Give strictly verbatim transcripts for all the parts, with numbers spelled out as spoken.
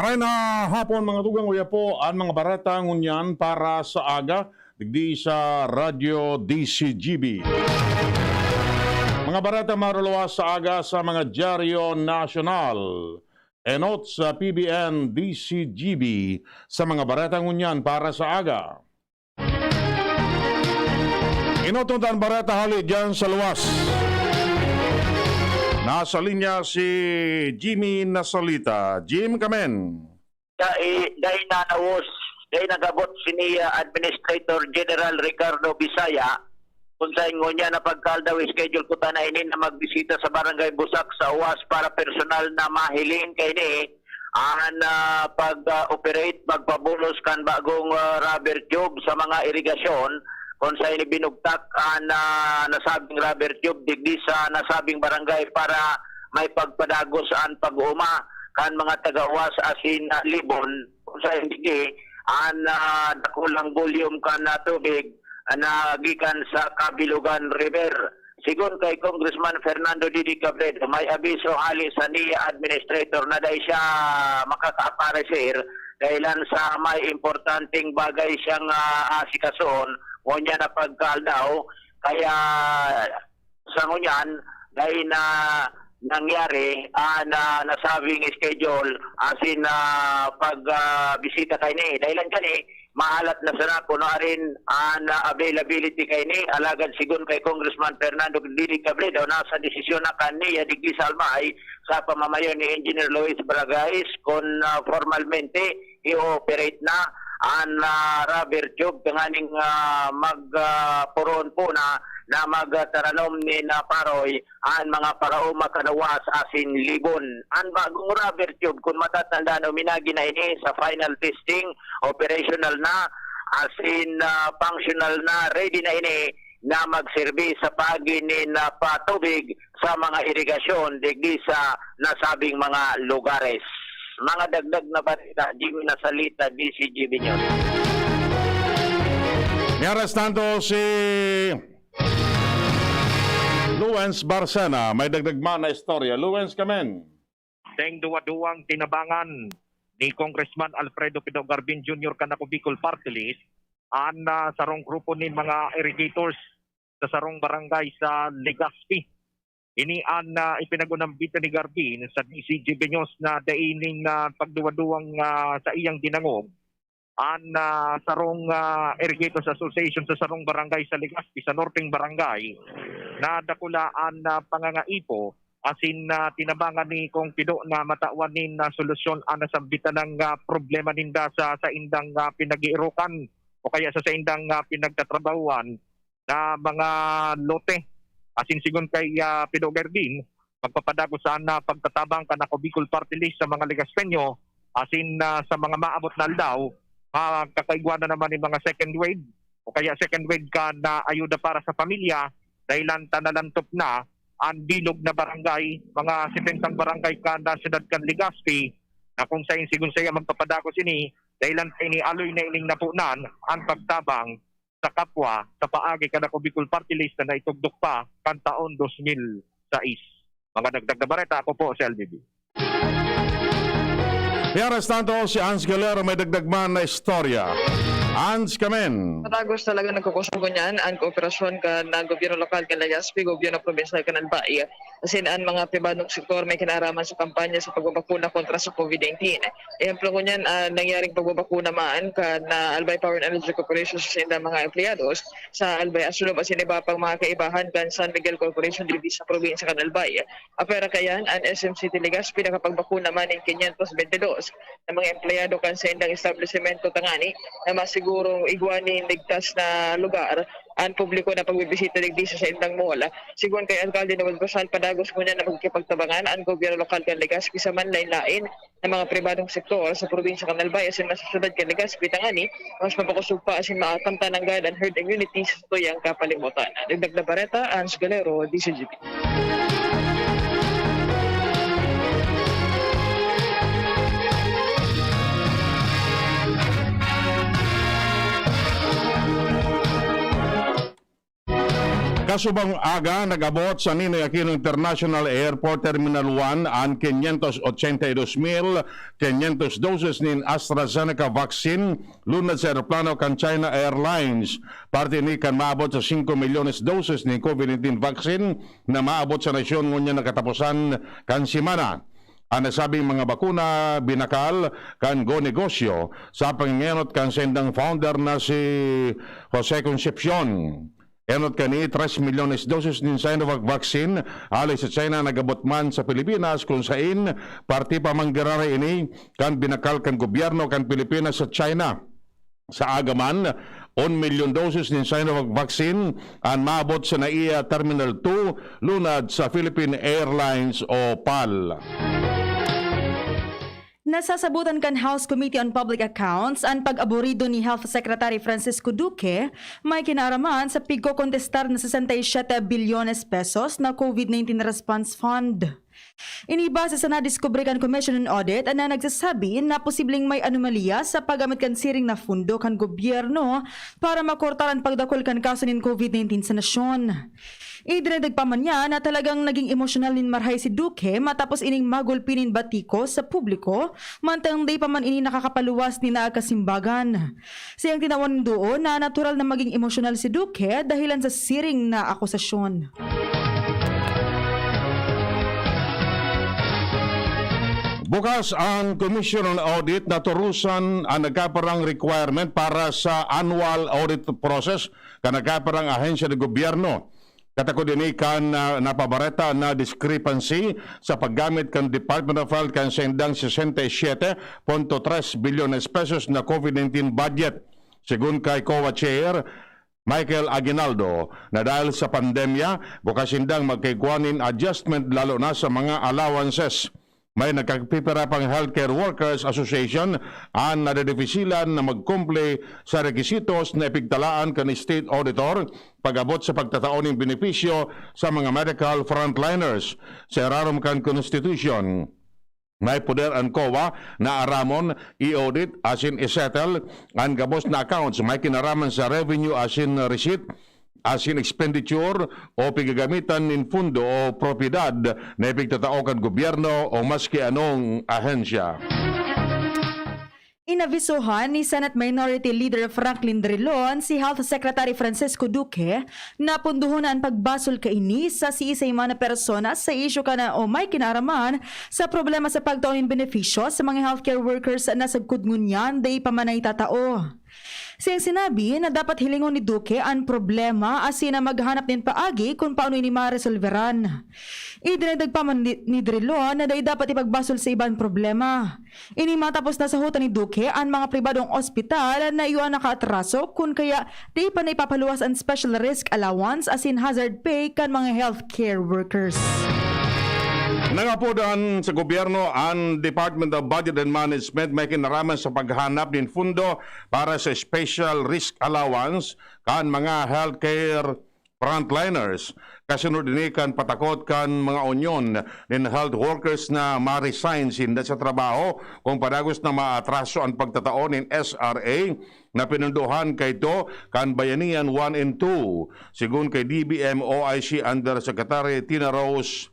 Ay na hapon, mga tugang, uya po an mga bareta ngunyan para sa aga, digdi sa Radyo D C G B. Mga bareta maruluwas sa aga sa mga dyaryo nasyonal. Enot sa P B N D C G B sa mga bareta ngunyan para sa aga. Inutong tan bareta hali diyan sa luwas. Nasa linya si Jimmy Nasalita. Jim, kamen. Dai, dai nanawos, dai nagabot si niya Administrator General Ricardo Bisaya, kung sa ingon niya na pagkaldaw, schedule ko ta na ini na magbisita sa Barangay Busak sa Uwas para personal na mahiling kaini an, ah, pag, ah, operate, pagpabulos kan bagong, ah, rubber tube sa mga irigasyon, kung sa ini binugtak an, ah, nasabing rubber tube digdi sa nasabing barangay para may pagpadagos an pag-uuma kan mga taga-Uwas asin, ah, Libon, kung sa ini an, ah, dakulang volume kan, ah, tubig na gikan sa Kabilugan River. Sigon kay Congressman Fernando Didi Cabredo, may abiso hali sa niya administrator na dai siya makakaaparecer dahilan sa may importanteng bagay siyang, ah, aasikasoon, ngunyan na pagkaaldaw. Kaya sa ngunyan, dai na nangyari an, ah, nasabing schedule, asin, ah, pag, ah, bisita kaini. Dahilan kani, mahalat na sana kuno arin an, ah, availability kaini. Alagad sigon kay Congressman Fernando Dili Cabredo, nasa desisyon na kaniya digdi sa Albay sa pamamayo ni Engineer Luis Baragais kun, ah, formalmente i-operate na an, ah, rubber tube tanganing, ah, mag, ah, puroon po na, na magtaranom ni na paroy an mga paraoma kan Uwas asin Libon. An bagong rubber tube, kun matatandaan, uminagi na ini sa final testing, operational na, asin, ah, functional na, ready na ini na magserbi sa paagi nin, ah, patubig sa mga irigasyon digdi sa nasabing mga lugares. Mga dagdag na balita, Jimmy Nasalita, D C G B News. Mientras tanto, si Luens Barcena, may dagdag man na istorya. Luens, kamen. Deng duwa-duwang tinabangan ni Congressman Alfredo Pido Garbin Junior kan Ako Bicol Party List an, ah, sarong grupo nin mga irrigators sa sarong barangay sa Legazpi. Ini an, ah, ipinag-unambita ni Garbin sa D C G B News na dai nin, ah, pagduwa-duwang, ah, sa iyang dinangog an, ah, sarong, ah, Irrigators Association sa sarong barangay sa Legazpi, sa Norteng Barangay, na dakula an, ah, pangangaipo asin, ah, tinabangan ni Cong Pido na matawan nin, ah, solusyon an nasambitan nang, ah, problema ninda sa saindang, ah, pinag-iirukan o kaya sa saindang, ah, pinagtatrabahuan na mga lote. Asin sigon kay, ah, Pido Garbin, magpapadagos sana pagtatabang kan Ako Bicol Party List sa mga Legazpeño, asin, ah, sa mga maabot na aldaw, makakaigwa na naman nin mga second wave o kaya second wave kan, ah, ayuda para sa pamilya, dahilan ta nalantop na an bilog na barangay, mga setenta barangay kan, ah, siyudad kan Legazpi, na kung sain sigon saiya magpapadagos ini, dahilan ta ini aloy na ining naponan an pagtabang sa kapwa sa paagi kan Ako Bicol Party List na naitugdok pa kan taon dos mil sais. Mga dagdag na bareta, ako po si L B B. Mientras tanto, si Ans Galero may dagdag man na istorya. Ans, kamen. Matagos talaga nagkukusog ngunyan an kooperasyon kan, ah, gobyerno lokal kan Legazpi, gobyerno probinsyal kan Albay, asin an mga pribadong sektor may kinaraman sa kampanya sa pagbabakuna kontra sa COVID nineteen. Ehemplo ngunyan, ah, nangyaring pagbabakuna man kan, ah, Albay Power and Energy Corporation sa saindang mga empleyados sa Albay Aslob asin iba pang mga kaibahan kan San Miguel Corporation digdi sa probinsya kan Albay. Apwera kaiyan, an S M City Legazpi nakapagbakuna man nin quinientos veintidós na mga empleyado kan saindang establisimento tangani na masigurong igwa nin ligtas na lugar an publiko na pagbibisita digdi sa saindang mall. Sigon kay Alkalde Noel Rosal, padagos ngunyan na magkikipagtabangan an gobyerno lokal kan Legazpi sa manlaen-laen na mga pribadong sektor sa probinsya kan Albay asin man sa syudad kan Legazpi tangani mas mapakosog pa asin makamtan nanggad an herd immunity sa satuyang kapalibutan. Dagdag na bareta, Ans Galero, D C G P. Kasubang aga, nag-abot sa Ninoy Aquino International Airport Terminal one an quinientos ochenta y dos mil quinientos doses nin AstraZeneca vaccine, lunad sa eroplano kan China Airlines. Parte ini kan maabot sa singko milyones doses nin COVID nineteen vaccine na maabot sa nasyon ngunyan na kataposan kan semana. An nasabing mga bakuna binakal kan go negosyo sa pangengenot kan saindang founder na si Jose Concepcion. Enot kani tres milyones doses nin Sinovac vaccine hale sa China nag-abot man sa Pilipinas, kun sain parte pa man giraray ini kan binakal kan gobyerno kan Pilipinas sa China. Sa aga man, un milyon doses nin Sinovac vaccine an maabot sa NAIA Terminal two, lunad sa Philippine Airlines o PAL. Nasasabotan kan House Committee on Public Accounts an pag-aburido ni Health Secretary Francisco Duque, may kinaaraman sa pigkokontestar na sesenta y siete bilyones pesos na COVID nineteen Response Fund. Ini base sa nadiskubre kan Commission on Audit na nagsasabi na posibleng may anomalya sa paggamit kan siring na pundo kan gobyerno para makortar an pagdakul kan kaso nin COVID nineteen sa nasyon. Idinagdag pa man niya na talagang naging emosyonal nin marhay si Duque matapos ining magulpi nin batiko sa publiko, mantang dai pa man ini nakakapaluwas nin naagkasimbagan. Sa iyang tinawan nin duon na natural na maging emosyonal si Duque dahilan sa siring na akusasyon. Bukas ang Commission on Audit na turusan ang nagkaparang requirement para sa annual audit process kan nagkaparang ahensya ng gobyerno. Katakod ini kan, ah, napabareta na discrepancy sa paggamit kan Department of Health kan sendang sesenta y siete punto tres bilyones pesos na COVID nineteen budget. Segun kay COA Chair Michael Aguinaldo, na dahil sa pandemya, bukas sindang magkaigwa nin adjustment lalo na sa mga allowances. May nagkapipira pang Healthcare Workers Association an nadedefisilan na magkumple sa requisitos na ipigtalaan kan State Auditor pag-abot sa pagtatao nin benepisyo sa mga medical frontliners. Sa irarom kan Constitution, may poder an COA na aramon, i-audit asin i-settle an gabos na accounts may kinaraman sa revenue asin receipt, asin expenditure o pigagamitan nin pundo o propiedad na ipigtatao kan gobyerno o maski anong ahensya. Inabisohan ni Senate Minority Leader Franklin Drilon si Health Secretary Francisco Duque na pundohon na an pagbasol kaini sa siisay man na persona sa isyu kan o may kinaaraman sa problema sa pagtao nin benepisyo sa mga healthcare workers na sagkod ngunyan dai pa man naitatao. Sa iyang sinabi na dapat hilingon ni Duque an problema asin na maghanap nin paagi kun paano ini maresolveran. Idinagdag pa man ni, ni Drilon na dai dapat ipagbasol sa iba an problema. Ini matapos na sahotan ni Duque an mga pribadong ospital na iyo an nakaatraso kun kaya dai pa naipapaluwas an special risk allowance asin hazard pay kan mga healthcare workers. Nangapodan sa gobyerno an Department of Budget and Management may kinaraman sa paghanap nin pundo para sa special risk allowance kan mga healthcare frontliners. Kasunod ini kan patakot kan mga unyon nin health workers na ma-resign sinda sa trabaho kung padagos na maatraso an pagtatao nin S R A na pinundohan kaidto kan Bayanihan one and two, segun kay D B M O I C Undersecretary Tina Rose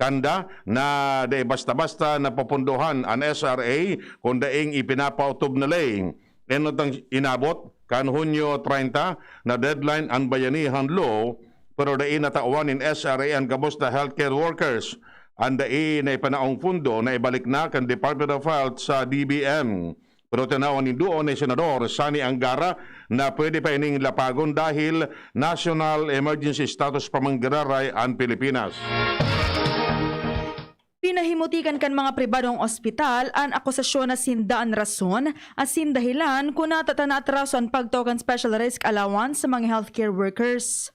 Canda, na dai basta-basta napopondohan an S R A kun daing ipinapaotob na ley. Enot ang inabot kan Hunyo treinta na deadline an Bayanihan Law, pero dai natawan nin S R A an gabos na healthcare workers. An dai na ipanaong pundo na ibalik na kan Department of Health sa D B M. Pero tinawan nin duon ni Senador Sonny Angara na pwede pa ining lapagon dahil national emergency status pa man giraray an Pilipinas. Pinahimutikan kan mga pribadong ospital an akusasyon na sinda an rason asin dahilan kun nata ta naatraso an pagtao kan special risk allowance sa mga healthcare workers.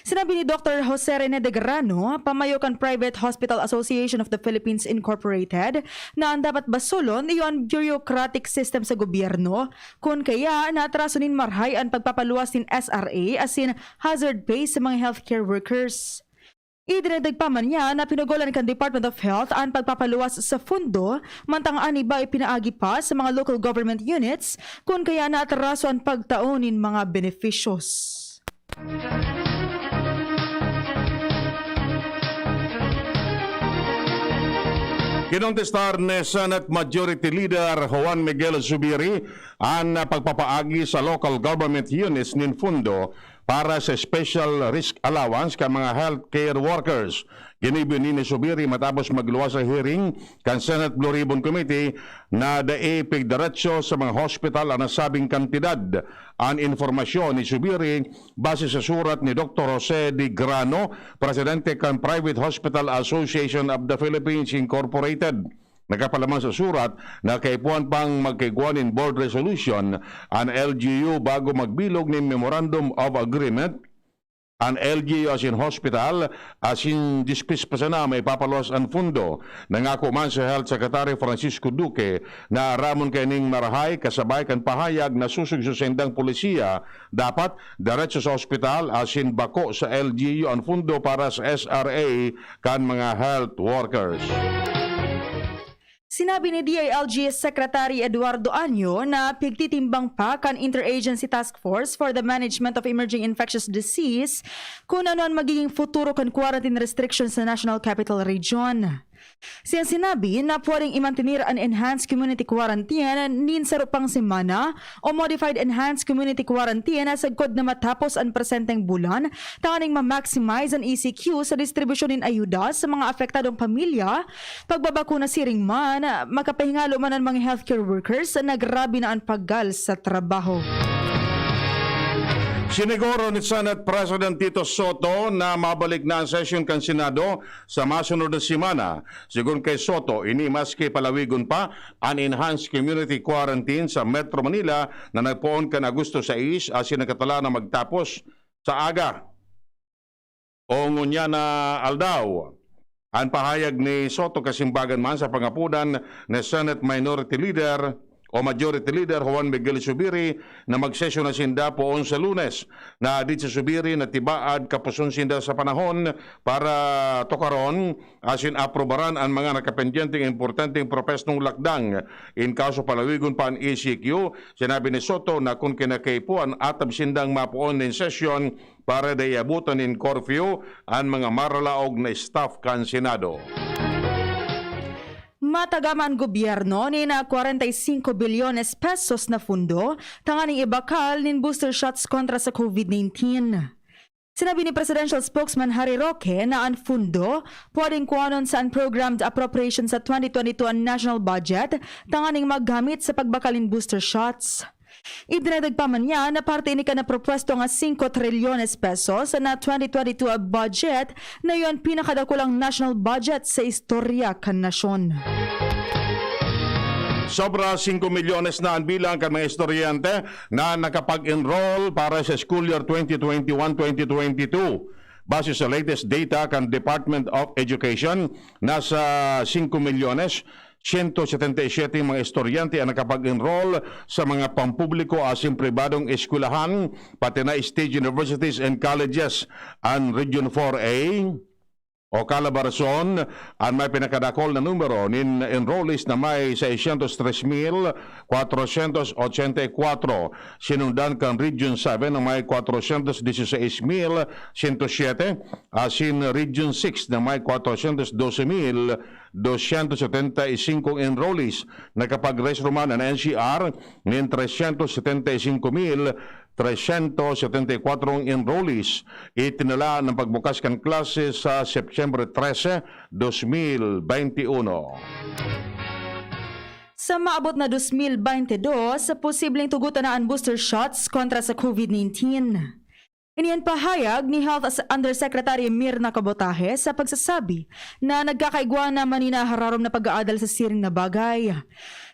Sinabi ni Doktor Jose Rene de Grano, pamayo kan Private Hospital Association of the Philippines Incorporated, na an dapat basolon iyo an bureaucratic system sa gobyerno, kun kaya naatraso nin marhay an pagpapaluwas nin S R A asin hazard pay sa mga healthcare workers. Idinagdag pa man niya na pinugolan kan Department of Health an pagpapaluwas sa pundo, mantang an iba ipinaagi pa sa mga local government units, kun kaya naatraso an pagtao nin mga benepisyos. Kinontestar ni Senate Majority Leader Juan Miguel Zubiri an pagpapaagi sa local government units nin fundo para sa special risk allowance kan mga healthcare workers. Ginibo ini ni Zubiri matapos magluwas sa hearing kan Senate Blue Ribbon Committee na dai pigdiretso sa mga hospital an nasabing kantidad. An impormasyon ni Zubiri base sa surat ni Doktor Jose de Grano, presidente kan Private Hospital Association of the Philippines Incorporated. Nakapalaman sa surat na kaipuhan pang magkaigwa nin board resolution an L G U bago magbilog nin Memorandum of Agreement an L G U asin hospital, asin dispis pa sana maipapaluwas an fundo. Nangako man si Health Secretary Francisco Duque na aramon kaining marahay kasabay kan pahayag na susog sa saindang polisiya, dapat diretso sa hospital asin bako sa L G U an fundo para sa S R A kan mga health workers. Sinabi ni D I L G Secretary Eduardo Año na pigtitimbang pa kan Interagency Task Force for the Management of Emerging Infectious Disease kun ano an magiging futuro kan quarantine restrictions sa National Capital Region. Siyang sinabi na pwedeng imantener an enhanced community quarantine nin saro pang semana o modified enhanced community quarantine sagkod na matapos an presenteng bulan tanganing ma-maximize an E C Q sa distribusyon nin ayuda sa mga apektadong pamilya, pagbabakuna siring man, makapahingalo man an mga healthcare workers na grabe na an paggal sa trabaho. Siniguro ni Senate President Tito Soto na mabalik na an sesyon kan Senado sa masunod na semana. Sigon kay Soto, ini maski palawigon pa an enhanced community quarantine sa Metro Manila na nagpoon kan Agosto sais asin nakatala na magtapos sa aga o ngunyan na aldaw. An pahayag ni Soto kasimbagan man sa pangapodan ni Senate Minority Leader o Majority Leader Juan Miguel Zubiri na magsesyon na sinda poon sa Lunes. Naadit si Zubiri na tibaad kapuson sinda sa panahon para tukaron asin aprobaran an mga nakapendyenteng importanteng propesnong lakdang. In kaso palawigon pa an E C Q, sinabi ni Soto na kun kinakaipuhan, atab sindang mapoon nin sesyon para dai abutan nin curfew an mga maralaog na staff kan Senado. Matagama an gobyerno nin kwarenta y singko bilyones pesos na fundo tanganing ibakal nin booster shots kontra sa COVID nineteen. Sinabi ni Presidential Spokesman Harry Roque na an fundo pwedeng kuhanon sa unprogrammed appropriation sa twenty twenty-two an national budget tanganing maggamit sa pagbakal nin booster shots. Idinagdag pa man niya na parte ini kan napropwesto nga singko trilyones pesos na twenty twenty-two budget na iyo an pinakadakulang national budget sa istorya kan nasyon. Sobra singko milyones na an bilang kan mga estudyante na nakapag-enroll para sa school year twenty twenty-one, twenty twenty-two. Base sa latest data kan Department of Education, nasa singko milyones siyento setenta y siyete mga estudyante ang nakapag-enroll sa mga pampubliko asin pribadong eskwelahan, pati na state universities and colleges. An Region four A o Calabarzon, an may pinakadakul na numero nin enrollees na may seiscientos tres mil cuatrocientos ochenta y cuatro. Sinundan kan Region seven na may cuatrocientos dieciséis mil ciento siete, asin Region six na may cuatrocientos doce mil doscientos setenta y cinco enrollees. Nakapag-register man an N C R nin trescientos setenta y cinco mil trescientos setenta y cuatro enrollees. Itinalaga an pagbukas kan klase sa September trese, dos mil bente uno. Sa maabot na dos mil bente dos, posibleng tugotan na an booster shots kontra sa COVID nineteen. Ini an pahayag ni Health As-, Undersecretary Mirna Cabotaje sa pagsasabi na nagkakaigwa na man nin hararom na pag-aadal sa siring na bagay.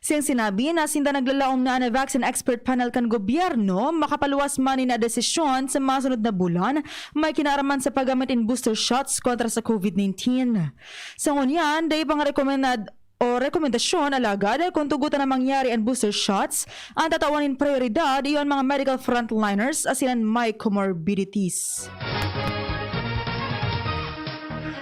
Siyang sinabi na sinda naglalaom na an Vaccine Expert Panel kan gobyerno makapaluwas man nin desisyon sa masunod na bulan may kinaaraman sa paggamit nin booster shots kontra sa COVID nineteen. Sa ngunyan, dai pa rekomenda-, o rekomendasyon, alagad kun tugotan na mangyari an booster shots, an tatawan nin prioridad iyo an mga medical frontliners asin an may comorbidities.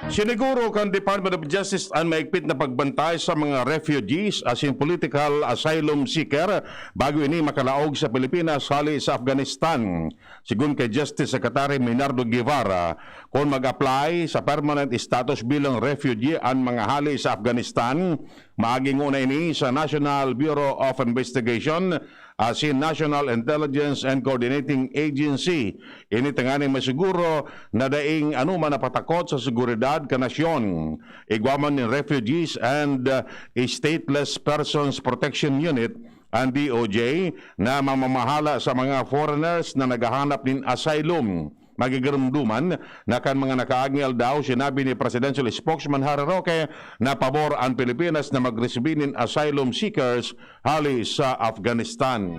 Siniguro kan Department of Justice an maigpit na pagbantay sa mga refugees asin political asylum seeker bago ini makalaog sa Pilipinas hali sa Afghanistan. Sigon kay Justice Secretary Minardo Guevara, kun mag-apply sa permanent status bilang refugee an mga hali sa Afghanistan, maagi ngona ini sa National Bureau of Investigation asin National Intelligence and Coordinating Agency. Ini tanganing masiguro na daing anoman na patakot sa seguridad kan nasyon. Igwa man nin Refugees and, uh, Stateless Persons Protection Unit, ang D O J, na mamamahala sa mga foreigners na naghahanap nin asylum. Magigirumduman na kan mga nakaaging aldaw, sinabi ni Presidential Spokesman Harry Roque na pabor an Pilipinas na magresibi nin asylum seekers hali sa Afghanistan.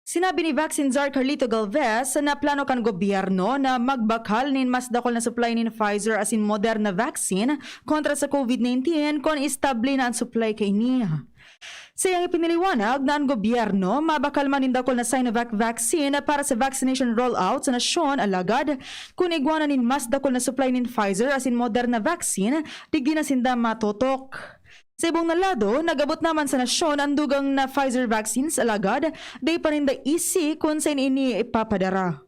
Sinabi ni Vaccine Czar Carlito Galvez na plano kan gobyerno na magbakal nin mas dakul na supply nin Pfizer asin Moderna vaccine kontra sa COVID nineteen kun estable na an supply kaini. Sa iyang ipinaliwanag na an gobyerno mabakal man nin dakul na Sinovac vaccine para sa vaccination rollout sa nasyon, alagad kun igwa na nin mas dakul na supply nin Pfizer asin Moderna vaccine, digdi na sinda matotok. Sa ibong na lado, nag-abot naman sa nasyon an dugang na Pfizer vaccines, alagad dai pa ninda isi kun saen ini ipapadara.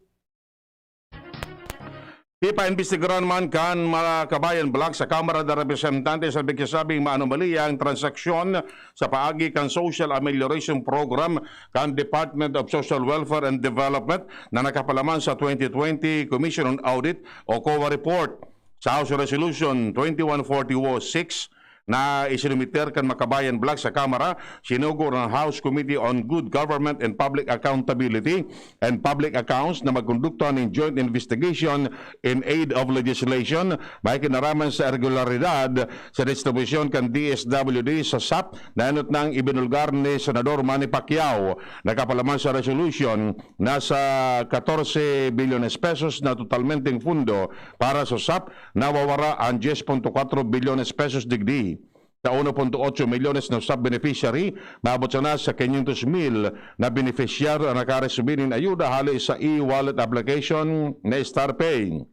Ipaimbestigaran man kan Makabayan Bloc sa Kamara de Representantes an pigsasabing maanomalya ang transaksyon sa paagi kan Social Amelioration Program kan Department of Social Welfare and Development na nakapalaman sa twenty twenty Commission on Audit o COA report. Sa House Resolution twenty-one forty-six, na isinumiter kan Makabayan Bloc sa Kamara, sinugo an House Committee on Good Government and Public Accountability and Public Accounts na magkondukta nin joint investigation in aid of legislation may kinaraman sa irregularidad sa distribusyon kan D S W D sa sap na enot nang ibinulgar ni Senador Manny Pacquiao. Nakapalaman sa resolution, nasa katorse bilyones pesos na totalmenteng pundo para sa sap, nawawara an dyes punto kwatro bilyones pesos digdi. Sa uno punto otso milyones na sap beneficiary, maabot sana sa kinyentos mil na beneficiaryo an nakaresibi nin ayuda hali sa e-wallet application na StarPay.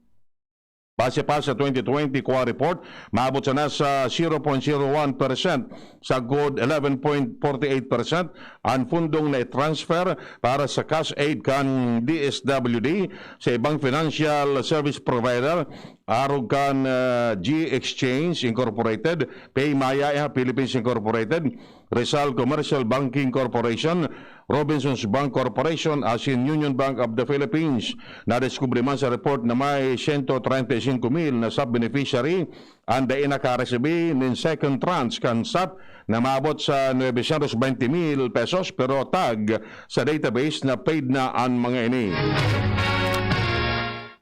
Base pa sa twenty twenty COA report, maabot sana sa zero point zero one percent, sagkod eleven point forty eight percent an fundong na i-transfer para sa cash aid kan D S W D sa ibang financial service provider, arog kan, ah, G Exchange Incorporated, PayMaya Philippines Incorporated, Rizal Commercial Banking Corporation, Robinsons Bank Corporation asin Union Bank of the Philippines. Nadiskubre man sa report na may sento treinta y cinco mil na sap beneficiary an dai nakaresibi nin second tranche kan sap na maabot sa nuebe syentos bente mil pesos, pero tag sa database na paid na an mga ini.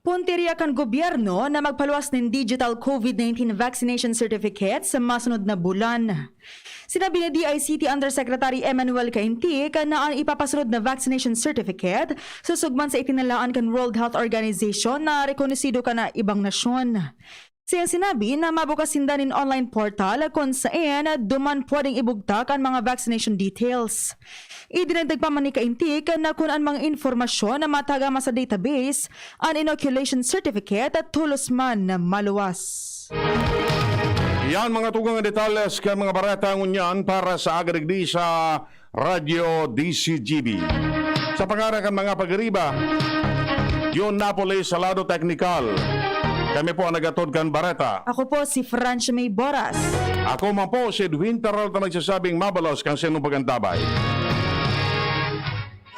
Puntirya kan gobyerno na magpaluwas nin digital COVID nineteen vaccination certificate sa masunod na bulan. Sinabi ni D I C T Undersecretary Emmanuel Caintic na an ipapasunod na vaccination certificate susugman sa itinalaan kan World Health Organization na rekonosido kan ibang nasyon. Sa iyang sinabi na mabukas sinda nin online portal kun saen duman pwedeng ibugtak an mga vaccination details. Idinagdag pa man ni Caintic na kun an mga informasyon na matagama sa database, an inoculation certificate tolos man maluwas. Yan, mga tugang, ang detalles kan mga bareta ngunyan para sa aga digdi sa Radyo D C G B. Sa pangaran kan mga pag-ariba, Yon Napoli sa lado teknikal. Kami po ang nagatod kan bareta. Ako po si Franz May Boras. Ako man po si Edwin Peralta, nagsasabing mabalos kan sinong pagantabay.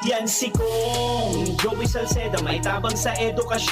Yan si Kong Joey Salceda, may tabang sa edukasyon.